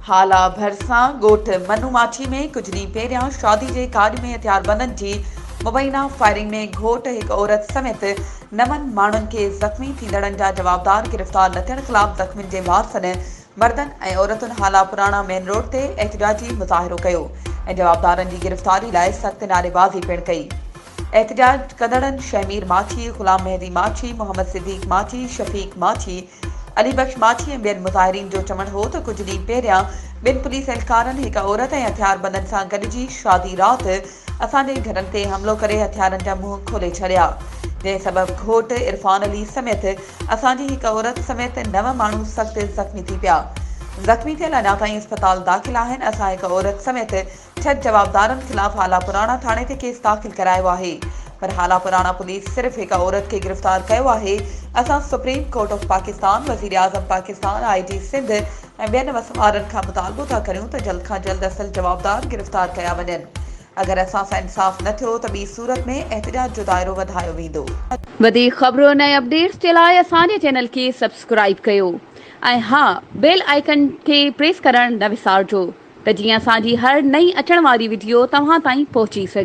هالا ڀرسان ڳوٺ منو ماڇي ۾ ڪجهه ڏينهن پهريان شادي جي ڪاڄ ۾ هٿياربندن جي مبينا فائرنگ ۾ گهوٽ هڪ عورت سميت نون ماڻهن کي زخمي ٿيندڙن جا جوابدار گرفتار نه ٿيڻ خلاف زخمين جي وارثن مردن ۽ عورتن هالا پراڻا مين روڊ تي احتجاجي مظاهرو ڪيو ۽ جوابدارن جي گرفتاري لاء سخت نعريبازي پڻ ڪئي. احتجاج ڪندڙن شهمير ماڇي، غلام مهدي ماڇي، محمد صديق ماڇي، شفيق ماڇي، علي بخش ماڇي ۽ ٻين مظاهرين جو چوڻ هو ته ڪجهه ڏينهن پهريان ٻن پوليس اهلڪارن هڪ عورت ۽ هٿياربندن سان گڏجي شادي رات اسان جي گهرن تي حملو ڪري هٿيارن جا منهن کولي ڇڏيا جنهن سبب گهوٽ عرفان علي سميت اسان جي هڪ عورت سميت نو ماڻهو سخت زخمي ٿي پيا زخمي ٿيل اڃا تائين اسپتال داخل آهن اسان هڪ عورت سميت ڇهه جوابدارن خلاف هالا پراڻا ٿاڻي تي ڪيس داخل ڪرايو آهي پر هالا پراڻا پوليس صرف هڪ عورت کي گرفتار ڪيو آهي، اسان سپريم ڪورٽ آف پاڪستان، وزيراعظم پاڪستان، آء جي سنڌ ۽ ٻين وس وارن کان مطالبو ٿا ڪريون ته جلد کان جلد اصل جوابدار گرفتار ڪيا وڃن، اگر اسان سان انصاف نه ٿيو ته ٻي صورت ۾ احتجاج جو دائرو وڌايو ويندو. وڌيڪ خبرن ۽ اپڊيٽس جي لاء اسان جي چينل کي سبسڪرائيب ڪيو ۽ ها بيل آئيڪن کي پريس ڪرڻ نه وسارجو. ته جيئن اسان جي هر نئين اچڻ واري وڊيو توهان تائين پهچي سگهي.